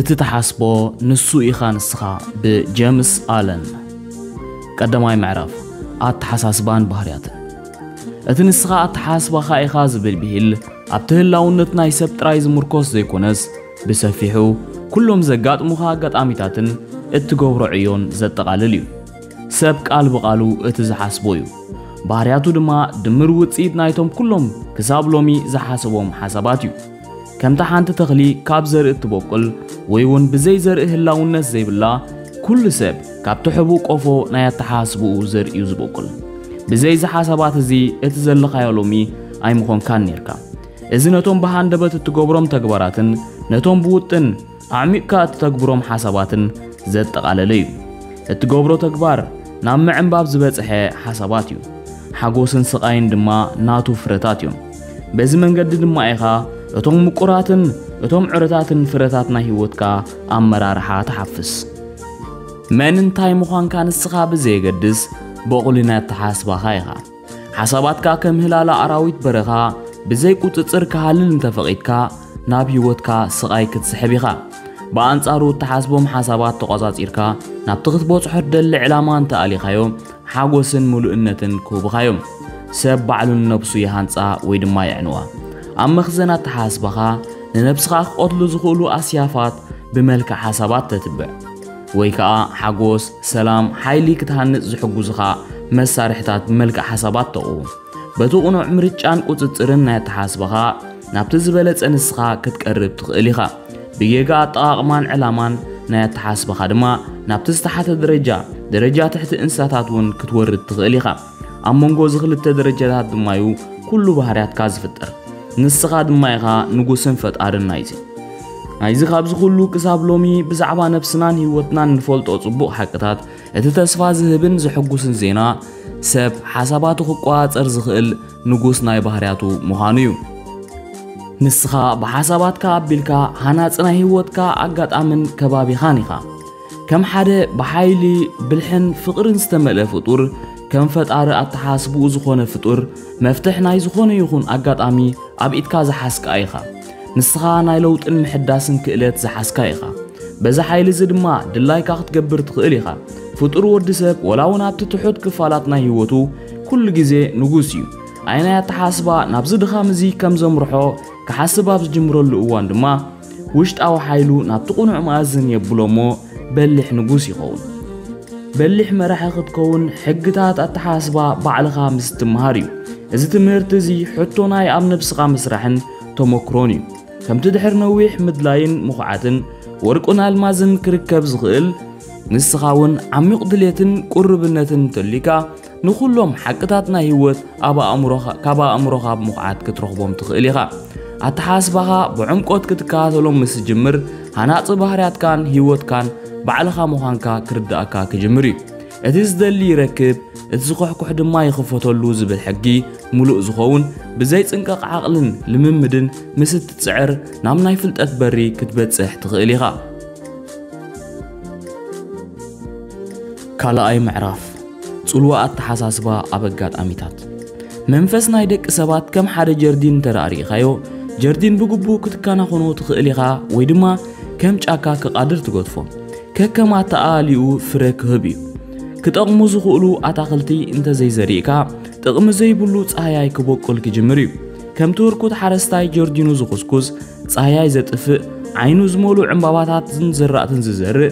እቲ ትሓስቦ ንሱ ኢኻ ንስኻ፣ ብጀምስ ኣለን። ቀዳማይ ምዕራፍ፣ ኣተሓሳስባን ባህርያትን። እቲ ንስኻ ኣተሓሳስባኻ ኢኻ ዝብል ብሂል ኣብቲ ህላውነት ናይ ሰብ ጥራይ ዝምርኮስ ዘይኮነስ፣ ብሰፊሑ ኩሎም ዘጋጥሙኻ ኣጋጣሚታትን እትገብሮ ዕዮን ዘጠቓልል እዩ። ሰብ ቃል ብቓሉ እቲ ዝሓስቦ እዩ። ባህርያቱ ድማ ድምር ውጽኢት ናይቶም ኩሎም ክሳብ ሎሚ ዝሓሰቦም ሓሳባት እዩ። ከምታ ሓንቲ ተኽሊ ካብ ዘርኢ እትበቁል ወይ እውን ብዘይ ዘርኢ ህላውነት ዘይብላ፣ ኩሉ ሰብ ካብቲ ሕቡእ ቆፎ ናይ ኣተሓሳስብኡ ዘርእዩ ዝበቁል። ብዘይ እዚ ሓሳባት እዚ እቲ ዘለኻዮ ሎሚ ኣይምኾንካን ኔርካ። እዚ ነቶም ብሃንደበት እትገብሮም ተግባራትን ነቶም ብውጥን ኣዕሚቕካ እትተግብሮም ሓሳባትን ዘጠቓለለ እዩ። እትገብሮ ተግባር ናብ ምዕንባብ ዝበጽሐ ሓሳባት እዩ። ሓጎስን ስቓይን ድማ ናቱ ፍረታት እዮም። በዚ መንገዲ ድማ ኢኻ እቶም ምቁራትን እቶም ዕረታትን ፍረታት ናይ ህይወትካ ኣመራርሓ ትሓፍስ። መን እንታይ ምዃንካ ንስኻ ብዘየገድስ፣ በቑሊ ናይ ኣተሓሳስባኻ ኢኻ። ሓሳባትካ ከም ህላላ ኣራዊት በረኻ ብዘይ ቁጽጽር ክሃልል እንተፈቒድካ፣ ናብ ህይወትካ ስቓይ ክትስሕብ ኢኻ። ብኣንጻሩ እትሓስቦም ሓሳባት ተቖጻጺርካ ናብቲ ክትበጽሖ ትደሊ ዕላማ እንተኣሊኻዮ፣ ሓጎስን ምሉእነትን ክህቡኻ እዮም። ሰብ ባዕሉ ንነብሱ ይሃንጻ ወይ ድማ የዕንዋ። ኣብ መኽዘን ኣተሓሳስባኻ ንነብስኻ ክቐትሉ ዝኽእሉ ኣስያፋት ብመልክዕ ሓሳባት ተትብዕ፣ ወይ ከኣ ሓጎስ፣ ሰላም፣ ሓይሊ ክትሃንጽ ዝሕጉዝኻ መሳርሕታት ብመልክዕ ሓሳባት ተቕውም። በቲ ቅኑዕ ምርጫን ቁጽጽርን ናይ ኣተሓሳስባኻ ናብቲ ዝበለጸ ንስኻ ክትቀርብ ትኽእል ኢኻ። ብጌጋ ኣጠቓቕማን ዕላማን ናይ ኣተሓሳስባኻ ድማ ናብቲ ዝተሓተ ደረጃ፣ ደረጃ ትሕቲ እንስሳታት እውን ክትወርድ ትኽእል ኢኻ። ኣብ መንጎ እዚ ክልተ ደረጃታት ድማ እዩ ኩሉ ባህርያትካ ዝፍጠር። ንስኻ ድማ ኢኻ ንጉስን ፈጣርን ናይዚ። ናይዚ ካብዚ ኩሉ ክሳብ ሎሚ ብዛዕባ ነብስናን ህይወትናን እንፈልጦ ጽቡቕ ሓቅታት፣ እቲ ተስፋ ዝህብን ዘሐጉስን ዜና፣ ሰብ ሓሳባቱ ክቆጻጸር ዝኽእል ንጉስ ናይ ባህርያቱ ምዃኑ እዩ። ንስኻ ብሓሳባትካ ኣቢልካ ሃናጺ ናይ ህይወትካ ኣጋጣምን ከባቢኻን ኢኻ። ከም ሓደ ብሓይሊ፣ ብልሕን ፍቕርን ዝተመልአ ፍጡር፣ ከም ፈጣሪ ኣተሓሳስብኡ ዝኾነ ፍጡር፣ መፍትሕ ናይ ዝኾነ ይኹን ኣጋጣሚ ኣብ ኢድካ ዝሓዝካ ኢኻ። ንስኻ ናይ ለውጥን ምሕዳስን ክእለት ዝሓዝካ ኢኻ። በዚ ሓይሊ እዚ ድማ ድላይካ ክትገብር ትኽእል ኢኻ። ፍጡር ወዲ ሰብ፣ ወላ እውን ኣብቲ ትሑት ክፋላት ናይ ህይወቱ፣ ኩሉ ግዜ ንጉስ እዩ። ኣየናይ ኣተሓሳስባ ናብዚ ድኻም እዚ ከም ዘምርሖ ክሓስብ ኣብ ዝጅምረሉ እዋን ድማ፣ ውሽጣዊ ሓይሉ ናብቲ ቅኑዕ መኣዝን የብሎ እሞ፣ በሊሕ ንጉስ ይኸውን። በሊሕ መራሒ ክትከውን፣ ሕግታት ኣተሓሳስባ ባዕልኻ ምስ እትመሃር እዩ። እዚ ትምህርቲ እዚ ሕቶ ናይ ኣብ ነብስኻ ምስራሕን ተመክሮን እዩ። ከምቲ ድሕሪ ነዊሕ ምድላይን ምኹዓትን፣ ወርቅን ኣልማዝን ክርከብ ዝኽእል፣ ንስኻ እውን ዓሚቕ ድሌትን ቁርብነትን እንተልዩካ፣ ንኹሎም ሓቅታት ናይ ህይወት ኣብ ኣእምሮኻ፣ ካብ ኣእምሮኻ ብምኹዓት ክትረኽቦም ትኽእል ኢኻ። ኣተሓሳስባኻ ብዕምቆት ክትከታተሎም ምስ ትጅምር፣ ሃናጺ ባህርያትካን ህይወትካን ባዕልኻ ምዃንካ ክርድኣካ ክጅምር እዩ። እቲ ዝደሊ ይረክብ፣ እቲ ዝኹሕኩሕ ድማ ይኽፈተሉ ዝብል ሕጊ ምሉእ ዝኸውን፣ ብዘይ ጽንቀቕ ዓቕልን ልምምድን ምስ እትጽዕር፣ ናብ ናይ ፍልጠት በሪ ክትበጽሕ ትኽእል ኢኻ። ካልኣይ ምዕራፍ፣ ጽልዋ ኣተሓሳስባ ኣብ ኣጋጣሚታት። መንፈስ ናይ ደቂ ሰባት ከም ሓደ ጀርዲን እንተ ደኣ ርኢኻዮ፣ ጀርዲን ብግቡእ ክትከናኸኖ ትኽእል ኢኻ፣ ወይ ድማ ከም ጫካ ክቓድር ትገድፎ። ከከም ኣተኣላልይኡ ፍረ ክህብ እዩ። ክጠቕሙ ዝኽእሉ ኣታኽልቲ እንተ ዘይዘሪእካ፣ ጥቕሚ ዘይብሉ ጻህያይ ክበቁል ክጅምር እዩ። ከምቲ ህርኩት ሓረስታይ ጀርዲኑ ዝኹስኩስ፣ ጻህያይ ዘጥፍእ፣ ዓይኑ ዝመልኡ ዕምባባታትን ዝራእትን ዝዘርእ፣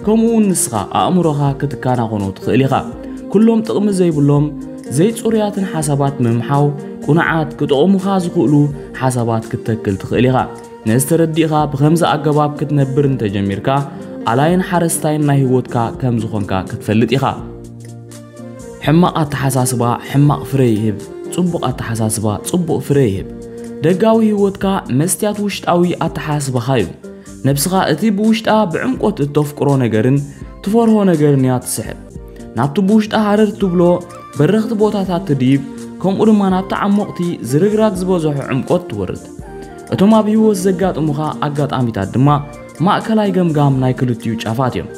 ከምኡ እውን ንስኻ ኣእምሮኻ ክትከናኸኖ ትኽእል ኢኻ። ኩሎም ጥቕሚ ዘይብሎም ዘይጽሩያትን ሓሳባት ምምሓው፣ ቅኑዓት ክጠቕሙኻ ዝኽእሉ ሓሳባት ክትተክል ትኽእል ኢኻ። ነዚ ተረዲእኻ ብኸምዚ ኣገባብ ክትነብር እንተጀሚርካ፣ ኣላይን ሓረስታይን ናይ ህይወትካ ከም ዝኾንካ ክትፈልጥ ኢኻ። ሕማቕ ኣተሓሳስባ ሕማቕ ፍረ ይህብ፣ ጽቡቕ ኣተሓሳስባ ጽቡቕ ፍረ ይህብ። ደጋዊ ህይወትካ መስትያት ውሽጣዊ ኣተሓሳስባኻ እዩ። ነብስኻ እቲ ብውሽጣ ብዕምቆት እተፍቅሮ ነገርን ትፈርሆ ነገርን እያ ትስሕብ። ናብቲ ብውሽጣ ሃረር ትብሎ በረኽቲ ቦታታት ትድይብ፣ ከምኡ ድማ ናብቲ ዓሞቕቲ ዝርግራግ ዝበዝሖ ዕምቆት ትወርድ። እቶም ኣብ ህይወት ዘጋጥሙኻ ኣጋጣሚታት ድማ ማእከላይ ገምጋም ናይ ክልቲኡ ጫፋት እዮም።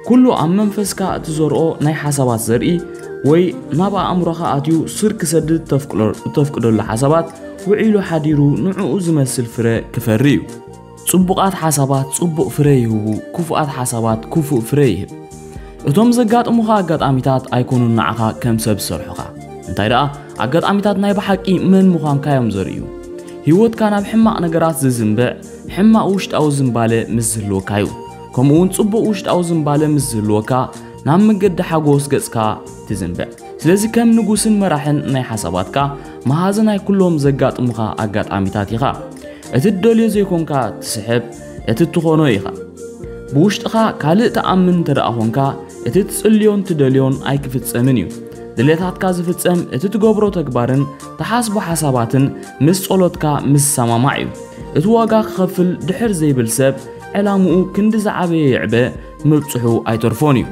ኩሉ ኣብ መንፈስካ እትዘርኦ ናይ ሓሳባት ዘርኢ ወይ ናብ ኣእምሮኻ ኣትዩ ሱር ክሰድድ እተፍቅሎ-፣ እተፍቅደሉ ሓሳባት ውዒሉ ሓዲሩ ንዕኡ ዝመስል ፍረ ክፈሪ እዩ። ጽቡቓት ሓሳባት ጽቡቕ ፍረ ይህቡ፣ ክፉኣት ሓሳባት ክፉእ ፍረ ይህብ። እቶም ዘጋጥሙኻ ኣጋጣሚታት ኣይኮኑን ንዓኻ ከም ሰብ ዝሰርሑኻ። እንታይ ደኣ፣ ኣጋጣሚታት ናይ ብሓቂ መን ምዃንካ እዮም ዘርእዩ። ህይወትካ ናብ ሕማቕ ነገራት ዝዝንብዕ፣ ሕማቕ ውሽጣዊ ዝንባለ ምስ ዝህልወካ እዩ። ከምኡ እውን ጽቡቕ ውሽጣዊ ዝንባለ ምስ ዝህልወካ፣ ናብ መገዲ ሓጎስ ገጽካ ትዝንብዕ። ስለዚ ከም ንጉስን መራሕን ናይ ሓሳባትካ፣ መሃዚ ናይ ኩሎም ዘጋጥሙኻ ኣጋጣሚታት ኢኻ። እቲ ትደልዮ ዘይኮንካ ትስሕብ፣ እቲ ትኾኖ ኢኻ። ብውሽጥኻ ካልእ ትኣምን እንተ ደኣ ኾንካ፣ እቲ ትጽልዮን ትደልዮን ኣይክፍጸምን እዩ። ድሌታትካ ዝፍጸም እቲ ትገብሮ ተግባርን ትሓስቦ ሓሳባትን ምስ ጸሎትካ ምስ ዝሰማማዕ እዩ። እቲ ዋጋ ክኸፍል ድሕር ዘይብል ሰብ፣ ዕላምኡ ክንዲ ዝዓበየ ይዕበ፣ ምብጽሑ ኣይተርፎን እዩ።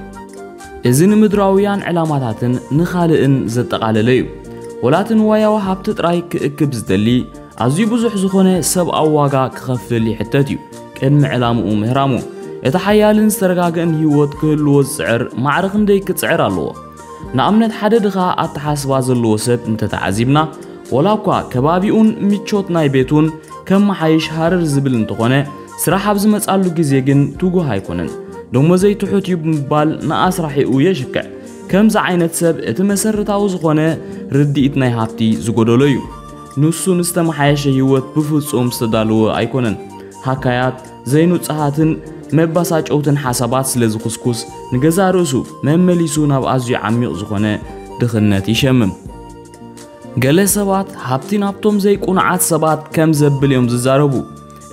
እዚ ንምድራውያን ዕላማታትን ንኻልእን ዘጠቓለለ እዩ። ወላ እቲ ንዋያዊ ሃብቲ ጥራይ ክእክብ ዝደሊ፣ ኣዝዩ ብዙሕ ዝኾነ ሰብኣዊ ዋጋ ክኸፍል ይሕተት እዩ፣ ቅድሚ ዕላምኡ ምህራሙ። እቲ ሓያልን ዝተረጋግእን ህይወት ክህልዎ ዝጽዕር ማዕረ ክንደይ ክጽዕር ኣለዎ? ንኣብነት፣ ሓደ ድኻ ኣተሓስባ ዘለዎ ሰብ እንተተዓዚብና፣ ወላ እኳ ከባቢኡን ምቾት ናይ ቤቱን ከመሓይሽ ሃረር ዝብል እንተኾነ፣ ስራሕ ኣብ ዝመጻሉ ግዜ ግን ትጉህ ኣይኮነን። ደሞዘይ ትሑት እዩ ብምባል ንኣስራሒኡ የሽክዕ። ከምዚ ዓይነት ሰብ እቲ መሰረታዊ ዝኾነ ርድኢት ናይ ሃብቲ ዝጎደሎ እዩ። ንሱ ንዝተመሓየሸ ህይወት ብፍጹም ዝተዳለወ ኣይኮነን። ሃካያት፣ ዘይንጹሃትን መባሳጨውትን ሓሳባት ስለ ዝኹስኩስ፣ ንገዛእ ርእሱ መመሊሱ ናብ ኣዝዩ ዓሚቕ ዝኾነ ድኽነት ይሸምም። ገለ ሰባት ሃብቲ ናብቶም ዘይቁኑዓት ሰባት ከም ዘብል እዮም ዝዛረቡ።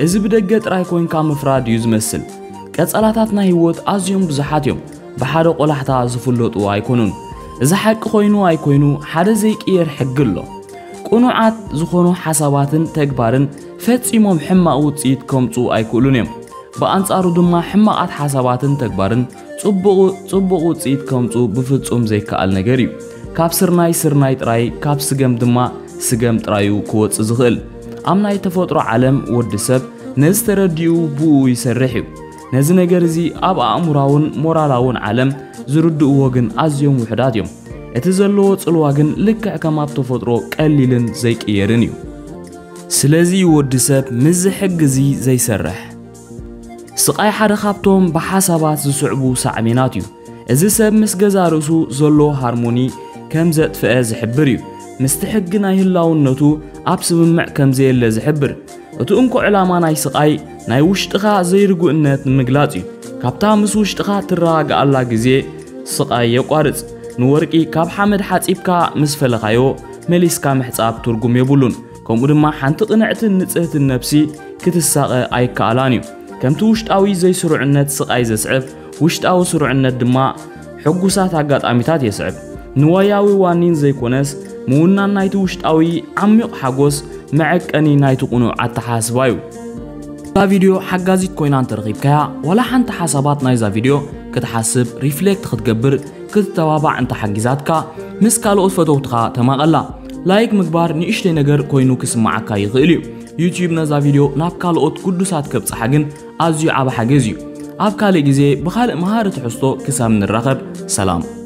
እዚ ብደገ ጥራይ ኮይንካ ምፍራድ እዩ ዝመስል። ቀጸላታት ናይ ህይወት ኣዝዮም ብዙሓት እዮም፣ ብሓደ ቆላሕታ ዝፍለጡ ኣይኮኑን። እዚ ሓቂ ኮይኑ ኣይኮይኑ ሓደ ዘይቅየር ሕጊ ኣሎ። ቅኑዓት ዝኾኑ ሓሳባትን ተግባርን ፈጺሞም ሕማቕ ውጽኢት ከምጽኡ ኣይክእሉን እዮም። ብኣንጻሩ ድማ ሕማቓት ሓሳባትን ተግባርን ጽቡቕ፣ ጽቡቕ ውጽኢት ከምጽኡ ብፍጹም ዘይከኣል ነገር እዩ። ካብ ስርናይ ስርናይ ጥራይ፣ ካብ ስገም ድማ ስገም ጥራዩ ክወጽእ ዝኽእል። ኣብ ናይ ተፈጥሮ ዓለም ወዲ ሰብ ነዚ ተረዲኡ ብኡ ይሰርሕ እዩ። ነዚ ነገር እዚ ኣብ ኣእምራውን ሞራላውን ዓለም ዝርድእዎ ግን ኣዝዮም ውሑዳት እዮም። እቲ ዘለዎ ጽልዋ ግን ልክዕ ከም ኣብ ተፈጥሮ ቀሊልን ዘይቅየርን እዩ። ስለዚ እዩ ወዲ ሰብ ምስዚ ሕጊ እዚ ዘይሰርሕ። ስቓይ ሓደ ካብቶም ብሓሳባት ዝስዕቡ ሳዕቤናት እዩ። እዚ ሰብ ምስ ገዛ ርእሱ ዘሎ ሃርሞኒ ከም ዘጥፍአ ዝሕብር እዩ። ምስቲ ሕጊ ናይ ህላውነቱ ኣብ ስምምዕ ከም ዘየለ ዝሕብር። እቲ እንኮ ዕላማ ናይ ስቓይ ናይ ውሽጥኻ ዘይርጉእነት ንምግላጽ እዩ። ካብታ ምስ ውሽጥኻ ትረጋግኣላ ግዜ ስቓይ የቋርጽ። ንወርቂ ካብ ሓመድ ሓጺብካ ምስ ፈለኻዮ መሊስካ ምሕጻብ ትርጉም የብሉን። ከምኡ ድማ ሓንቲ ቅንዕትን ንጽህትን ነብሲ ክትሳቐ ኣይከኣላን እዩ። ከምቲ ውሽጣዊ ዘይስሩዕነት ስቓይ ዘስዕብ፣ ውሽጣዊ ስሩዕነት ድማ ሕጉሳት ኣጋጣሚታት የስዕብ። ንዋያዊ ዋኒን ዘይኮነስ፣ ምውናን ናይቲ ውሽጣዊ ዓሚቕ ሓጎስ መዐቀኒ ናይቲ ቅኑዕ ኣተሓሳስባ እዩ። እዛ ቪድዮ ሓጋዚት ኮይና እንተረኺብካያ፣ ዋላ ሓንቲ ሓሳባት ናይዛ ቪድዮ ክትሓስብ፣ ሪፍሌክት ክትገብር፣ ክትተባባዕ እንተሓጊዛትካ፣ ምስ ካልኦት ፈተውትኻ ተማቐላ። ላይክ ምግባር ንእሽተይ ነገር ኮይኑ ክስምዓካ ይኽእል እዩ። ዩትዩብ ነዛ ቪድዮ ናብ ካልኦት ግዱሳት ከብጽሓ ግን ኣዝዩ ዓቢ ሓገዝ እዩ። ኣብ ካልእ ግዜ ብኻልእ መሃሪ ትሕዝቶ ክሳብ ንራኸብ፣ ሰላም።